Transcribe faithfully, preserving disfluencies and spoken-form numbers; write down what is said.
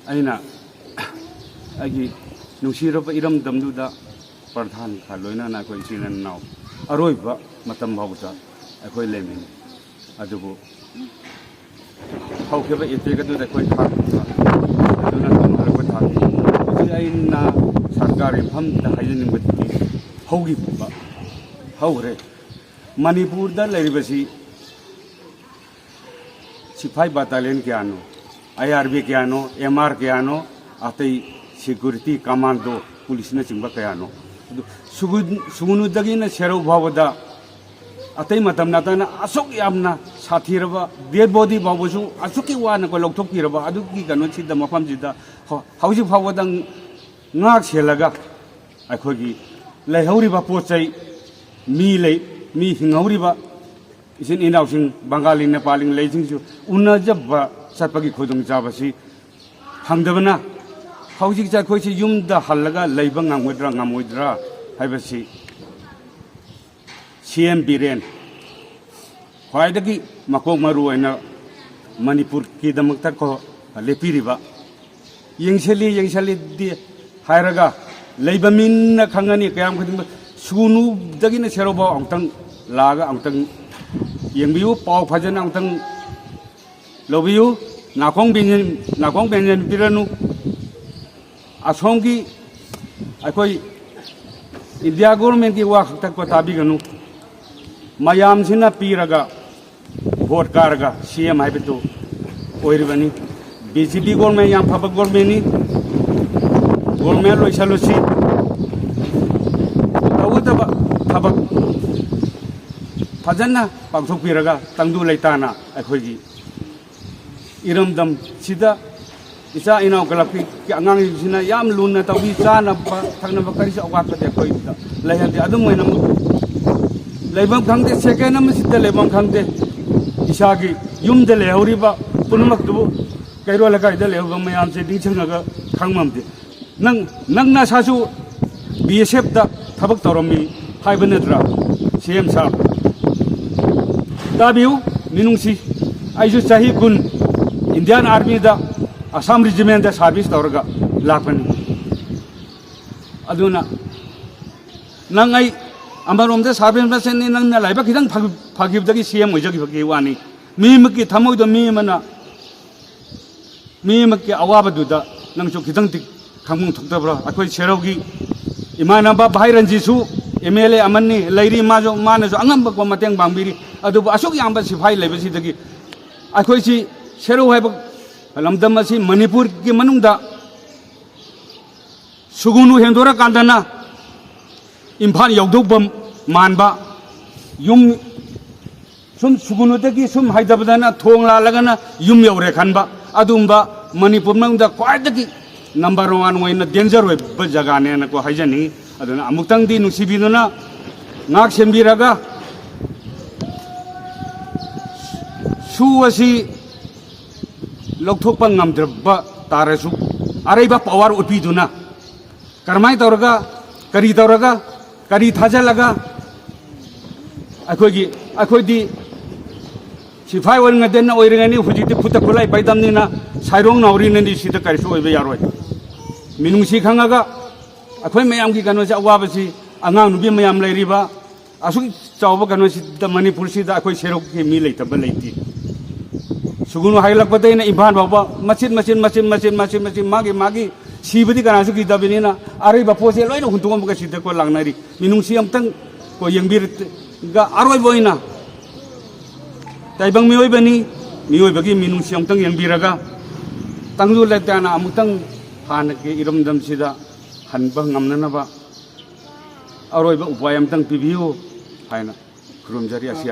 ꯑꯩꯅ ꯑꯩꯒꯤ ꯅꯨꯡꯁꯤꯔꯕ ꯏꯔꯝꯗꯝꯗꯨꯗ ꯄ꯭ꯔꯙꯥꯟꯒ ꯂꯣꯏꯅꯅ ꯑꯩꯈꯣꯏ ꯏꯆꯤꯟ ꯏꯅꯥꯎ ꯑꯔꯣꯏꯕ ꯃꯇꯝ ꯐꯥꯎꯕꯗ ꯑꯩꯈꯣꯏ ꯂꯩꯃꯤꯟꯅꯩ꯫ ꯑꯗꯨꯕꯨ ꯍꯧꯈꯤꯕ ꯑꯦꯇꯦꯛ ꯑꯗꯨꯗ ꯑꯩꯈꯣꯏ ꯊꯥꯈꯤꯕ ꯑꯗꯨꯅ ꯇꯧꯅꯔꯛꯄ ꯊꯥꯈꯤ꯫ ꯍꯧꯖꯤꯛ ꯑꯩꯅ ꯁꯔꯀꯥꯔꯒꯤ ꯃꯐꯝꯗ ꯍꯥꯏꯖꯅꯤꯡꯕꯗꯤ ꯍꯧꯈꯤꯕ ꯍꯧꯈ꯭ꯔꯦ꯫ ꯃꯅꯤꯄꯨꯔꯗ ꯂꯩꯔꯤꯕꯁꯤ ꯁꯤꯐꯥꯏ ꯕꯇꯥꯂꯤꯌꯟ ꯀꯌꯥꯅꯣ, ꯑꯥꯏ ꯑꯥꯔ ꯕꯤ ꯀꯌꯥꯅꯣ, ꯑꯦꯝ ꯑꯥꯔ ꯀꯌꯥꯅꯣ, ꯑꯇꯩ ꯁꯦꯀ꯭ꯌꯨꯔꯤꯇꯤ, ꯀꯃꯥꯟꯗꯣ, ꯄꯨꯂꯤꯁꯅꯆꯤꯡꯕ ꯀꯌꯥꯅꯣ꯫ ꯑꯗꯨ ꯁꯨꯒꯨ-, ꯁꯨꯒꯨꯅꯨꯗꯒꯤꯅ ꯁꯦꯔꯧ ꯐꯥꯎꯕꯗ ꯑꯇꯩ ꯃꯇꯝ ꯅꯠꯇꯅ ꯑꯁꯨꯛ ꯌꯥꯝꯅ ꯁꯥꯊꯤꯔꯕ ꯗꯦꯗ ꯕꯣꯗꯤ ꯐꯥꯎꯕꯁꯨ ꯑꯁꯨꯛꯀꯤ ꯋꯥꯅ ꯑꯩꯈꯣꯏ ꯂꯧꯊꯣꯛꯄꯤꯔꯕ ꯑꯗꯨꯒꯤ ꯀꯩꯅꯣꯁꯤꯗ, ꯃꯐꯝꯁꯤꯗ ꯍꯧ-, ꯍꯧꯖꯤꯛ ꯐꯥꯎꯕꯗ ꯉꯥꯛ ꯁꯦꯜꯂꯒ ꯑꯩꯈꯣꯏꯒꯤ ꯂꯩꯍꯧꯔꯤꯕ ꯄꯣꯠ ꯆꯩ, ꯃꯤ ꯂꯩ, ꯃꯤ ꯍꯤꯡꯍꯧꯔꯤꯕ ꯏꯆꯤꯟ ꯏꯅꯥꯎꯁꯤꯡ, ꯕꯪꯒꯥꯂꯤ, ꯅꯦꯄꯥꯂꯤ ꯂꯩꯁꯤꯡꯁꯨ ꯎꯅꯖꯕ ꯆꯠꯄꯒꯤ ꯈꯨꯗꯣꯡꯆꯥꯕꯁꯤ ꯐꯪꯗꯕꯅ ꯍꯧꯖꯤꯛꯁꯦ ꯑꯩꯈꯣꯏꯁꯤ ꯌꯨꯝꯗ ꯍꯜꯂꯒ ꯂꯩꯕ ꯉꯝꯒꯗ꯭ꯔꯥ ꯉꯝꯃꯣꯏꯗ꯭ꯔꯥ ꯍꯥꯏꯕꯁꯤ ꯁꯤ ꯑꯦꯝ ꯕꯤꯔꯦꯟ ꯈ꯭ꯋꯥꯏꯗꯒꯤ ꯃꯀꯣꯛ ꯃꯔꯨ ꯑꯣꯏꯅ ꯃꯅꯤꯄꯨꯔꯒꯤꯗꯃꯛꯇ ꯀꯣ ꯂꯦꯞꯄꯤꯔꯤꯕ, ꯌꯦꯡꯁꯤꯜꯂꯤ ꯌꯦꯡꯁꯤꯜꯂꯤꯗꯤ ꯍꯥꯏꯔꯒ ꯂꯩꯕ ꯃꯤꯅ ꯈꯪꯒꯅꯤ꯫ ꯀꯌꯥꯝ ꯈꯨꯗꯤꯡꯃꯛ ꯁꯨꯅꯨꯗꯒꯤꯅ ꯁꯦꯔꯧꯐꯥꯎ ꯑꯃꯨꯛꯇꯪ ꯂꯥꯛꯑꯒ ꯑꯃꯨꯛꯇꯪ ꯌꯦꯡꯕꯤꯌꯨ, ꯄꯥꯎ ꯐꯖꯅ ꯑꯃꯨꯛꯇꯪ ꯂꯧꯕꯤꯌꯨ꯫ ꯅꯥꯀꯣꯡ ꯕꯦꯟꯖꯟ-, ꯅꯥꯀꯣꯡ ꯕꯦꯟꯖꯟ ꯄꯤꯔꯅꯨ꯫ ꯑꯁꯣꯝꯒꯤ ꯑꯩꯈꯣꯏ ꯏꯟꯗꯤꯌꯥ ꯒꯣꯔꯃꯦꯟꯒꯤ ꯋꯥ ꯈꯛꯇ ꯀꯣ ꯇꯥꯕꯤꯒꯅꯨ꯫ ꯃꯌꯥꯝꯁꯤꯅ ꯄꯤꯔꯒ ꯚꯣꯠ ꯀꯥꯔꯒ ꯁꯤ ꯑꯦꯝ ꯍꯥꯏꯕꯗꯨ ꯑꯣꯏꯔꯤꯕꯅꯤ꯫ ꯕꯤ ꯖꯦ ꯄꯤ ꯒꯣꯔꯃꯦꯟ ꯌꯥꯝ ꯐꯕ ꯒꯣꯔꯃꯦꯟꯅꯤ꯫ ꯒꯣꯔꯃꯦꯟ ꯂꯣꯏꯁꯜꯂꯨꯁꯤ꯫ ꯇꯧꯒꯗꯕ ꯊꯕꯛ ꯐꯖꯅ ꯄꯥꯡꯊꯣꯛꯄꯤꯔꯒ ꯇꯪꯗꯨ ꯂꯩꯇꯥꯅ ꯑꯩꯈꯣꯏꯒꯤ ꯏꯔꯝꯗꯝꯁꯤꯗ ꯏꯆꯥ ꯏꯅꯥꯎ ꯀ꯭ꯂꯕꯀꯤ ꯑꯉꯥꯡꯁꯤꯡꯁꯤꯅ ꯌꯥꯝ ꯂꯨꯅ ꯇꯧꯕꯤ꯫ ꯆꯥꯅꯕ ꯊꯛꯅꯕ ꯀꯔꯤꯁꯨ ꯑꯋꯥꯠꯄꯗꯤ ꯑꯩꯈꯣꯏꯗ ꯂꯩꯍꯟꯗꯦ꯫ ꯑꯗꯨꯝ ꯑꯣꯏꯅꯃꯛ ꯂꯩꯐꯝ ꯈꯪꯗꯦ, ꯁꯦꯀꯦꯟ ꯑꯃꯁꯤꯗ ꯂꯩꯐꯝ ꯈꯪꯗꯦ꯫ ꯏꯁꯥꯒꯤ ꯌꯨꯝꯗ ꯂꯩꯍꯧꯔꯤꯕ ꯄꯨꯝꯅꯃꯛꯇꯨꯕꯨ ꯀꯩꯔꯣꯜ ꯂꯩꯀꯥꯏꯗ ꯂꯩꯍꯧꯕ ꯃꯌꯥꯝꯁꯦ ꯅꯤꯡꯁꯤꯡꯉꯒ ꯈꯪꯕ ꯉꯝꯗꯦ꯫ ꯅꯪ, ꯅꯪ ꯅꯁꯥꯁꯨ ꯕꯤ ꯑꯦꯁ ꯑꯦꯐꯇ ꯊꯕꯛ ꯇꯧꯔꯝꯃꯤ ꯍꯥꯏꯕ ꯅꯠꯇ꯭ꯔꯥ, ꯁꯤ ꯑꯦꯝ ꯁꯥꯍꯕ? ꯇꯥꯕꯤꯌꯨ, ꯃꯤꯅꯨꯡꯁꯤ, ꯑꯩꯁꯨ ꯆꯍꯤ ꯀꯨꯟ ꯏꯟꯗꯤꯌꯥꯟ ꯑꯥꯔꯃꯤꯗ ꯑꯁꯥꯝ ꯔꯤꯖꯤꯃꯦꯟꯗ ꯁꯥꯔꯚꯤꯁ ꯇꯧꯔꯒ ꯂꯥꯛꯄꯅꯤ꯫ ꯑꯗꯨꯅ ꯅꯪ ꯑꯩ ꯑꯃꯔꯣꯝꯗ ꯁꯥꯔꯚꯤꯁ ꯃꯁꯦꯟꯅꯤ, ꯅꯪꯅ ꯂꯥꯏꯕꯛ ꯈꯤꯇꯪ ꯐ-, ꯐꯈꯤꯕꯗꯒꯤ ꯁꯤ ꯑꯦꯝ ꯑꯣꯏꯖꯈꯤꯕꯒꯤ ꯋꯥꯅꯤ꯫ ꯃꯤ ꯑꯃꯒꯤ ꯊꯃꯣꯏꯗꯣ ꯃꯤ ꯑꯃꯅ, ꯃꯤ ꯑꯃꯒꯤ ꯑꯋꯥꯕꯗꯨꯗ ꯅꯪꯁꯨ ꯈꯤꯇꯪꯗꯤ ꯈꯪꯐꯝ ꯊꯣꯛꯇꯕ꯭ꯔꯣ? ꯑꯩꯈꯣꯏ ꯁꯦꯔꯧꯒꯤ ꯏꯃꯥꯟꯅꯕ ꯚꯥꯏ ꯔꯟꯖꯤꯠꯁꯨ ꯑꯦꯝ ꯑꯦꯜ ꯑꯦ ꯑꯃꯅꯤ, ꯂꯩꯔꯤ, ꯃꯥꯁꯨ, ꯃꯥꯅꯁꯨ ꯑꯉꯝꯕ ꯃꯇꯦꯡ ꯄꯥꯡꯕꯤꯔꯤ꯫ ꯑꯗꯨꯕꯨ ꯑꯁꯨꯛ ꯌꯥꯝꯕ ꯁꯤꯐꯥꯏ ꯂꯩꯕꯁꯤꯗꯒꯤ ꯑꯩꯈꯣꯏꯁꯤ ꯁꯦꯔꯧ ꯍꯥꯏꯕ ꯂꯝꯗꯝ ꯑꯁꯤ ꯃꯅꯤꯄꯨꯔꯒꯤ ꯃꯅꯨꯡꯗ ꯁꯨꯒꯨꯅꯨ ꯍꯦꯟꯗꯣꯔꯀꯥꯟꯗꯅ ꯏꯝꯐꯥꯜ ꯌꯧꯗꯧꯕ ꯃꯥꯟꯕ, ꯌꯨꯝ ꯁꯨꯝ ꯁꯨꯒꯨꯅꯨꯗꯒꯤ ꯁꯨꯝ ꯍꯥꯏꯊꯕꯗꯅ ꯊꯣꯡ ꯂꯥꯜꯂꯒꯅ ꯌꯨꯝ ꯌꯧꯔꯦ ꯈꯟꯕ, ꯑꯗꯨꯒꯨꯝꯕ ꯃꯅꯤꯄꯨꯔ ꯃꯅꯨꯡꯗ ꯈ꯭ꯋꯥꯏꯗꯒꯤ ꯅꯝꯕꯔ ꯋꯥꯟ ꯑꯣꯏꯅ ꯗꯦꯟꯖꯔ ꯑꯣꯏꯕ ꯖꯒꯥꯅꯦꯅꯀꯣ ꯍꯥꯏꯖꯅꯤꯡꯉꯤ꯫ ꯑꯗꯨꯅ ꯑꯃꯨꯛꯇꯪꯗꯤ ꯅꯨꯡꯁꯤꯕꯤꯗꯨꯅ ꯉꯥꯛ ꯁꯦꯟꯕꯤꯔꯒ ꯁꯨ ꯑꯁꯤ ꯂꯧꯊꯣꯛꯄ ꯉꯝꯗ꯭ꯔꯕ ꯇꯥꯔꯁꯨ, ꯑꯔꯩꯕ ꯄꯋꯥꯔ ꯎꯠꯄꯤꯗꯨꯅ ꯀꯔꯝꯍꯥꯏꯅ ꯇꯧꯔꯒ, ꯀꯔꯤ ꯇꯧꯔꯒ, ꯀꯔꯤ ꯊꯥꯖꯤꯜꯂꯒ ꯑꯩꯈꯣꯏꯒꯤ, ꯑꯩꯈꯣꯏꯗꯤ ꯁꯤꯐꯥꯏ ꯑꯣꯏꯔꯤꯉꯩꯗꯅ ꯑꯣꯏꯔꯤꯉꯩꯅꯤ, ꯍꯧꯖꯤꯛꯇꯤ ꯈꯨꯠꯇ ꯈꯨꯠꯂꯥꯏ ꯄꯥꯏꯗꯝꯅꯤꯅ ꯁꯥꯏꯔꯣꯡ ꯅꯥꯎꯔꯤꯅꯗꯤ ꯁꯤꯗ ꯀꯔꯤꯁꯨ ꯑꯣꯏꯕ ꯌꯥꯔꯣꯏ꯫ ꯃꯤꯅꯨꯡꯁꯤ ꯈꯪꯉꯒ ꯑꯩꯈꯣꯏ ꯃꯌꯥꯝꯒꯤ ꯀꯩꯅꯣꯁꯦ, ꯑꯋꯥꯕꯁꯤ, ꯑꯉꯥꯡ ꯅꯨꯄꯤ ꯃꯌꯥꯝ ꯂꯩꯔꯤꯕ, ꯑꯁꯨꯛ ꯆꯥꯎꯕ ꯀꯩꯅꯣꯁꯤꯗ ꯃꯅꯤꯄꯨꯔꯁꯤꯗ ꯑꯩꯈꯣꯏ ꯁꯦꯔꯧꯒꯤ ꯃꯤ ꯂꯩꯇꯕ ꯂꯩꯇꯦ꯫ ꯁꯨꯒꯨꯅꯨ ꯍꯥꯏꯒꯠꯂꯛꯄꯗꯩꯅ ꯏꯝꯐꯥꯜ ꯐꯥꯎꯕ ꯃꯆꯤꯠ ꯃꯆꯤꯠ ꯃꯆꯤꯠ ꯃꯆꯤꯠ ꯃꯆꯤꯠ ꯃꯆꯤꯠ ꯃꯥꯒꯤ ꯃꯥꯒꯤ ꯁꯤꯕꯗꯤ ꯀꯅꯥꯁꯨ ꯀꯤꯗꯕꯅꯤꯅ ꯑꯔꯩꯕ ꯄꯣꯠꯁꯦ ꯂꯣꯏꯅ ꯍꯨꯟꯇꯣꯛꯑꯝꯃꯒ ꯁꯤꯗ ꯀꯣ ꯂꯥꯛꯅꯔꯤ꯫ ꯃꯤꯅꯨꯡꯁꯤ ꯑꯝꯇꯪ ꯀꯣ ꯌꯦꯡꯕꯤꯔꯒ ꯑꯔꯣꯏꯕ ꯑꯣꯏꯅ ꯇꯥꯏꯕꯪ ꯃꯤꯑꯣꯏꯕꯅꯤ, ꯃꯤꯑꯣꯏꯕꯒꯤ ꯃꯤꯅꯨꯡꯁꯤ ꯑꯃꯨꯛꯇꯪ ꯌꯦꯡꯕꯤꯔꯒ ꯇꯪꯗꯨ ꯂꯩꯇꯥꯅ ꯑꯃꯨꯛꯇꯪ ꯍꯥꯟꯅꯒꯤ ꯏꯔꯝꯗꯝꯁꯤꯗ ꯍꯟꯕ ꯉꯝꯅꯅꯕ ꯑꯔꯣꯏꯕ ꯎꯄꯥꯏ ꯑꯃꯇꯪ ꯄꯤꯕꯤꯌꯨ ꯍꯥꯏꯅ ꯈꯨꯔꯨꯝꯖꯔꯤ꯫ ꯑꯁꯤ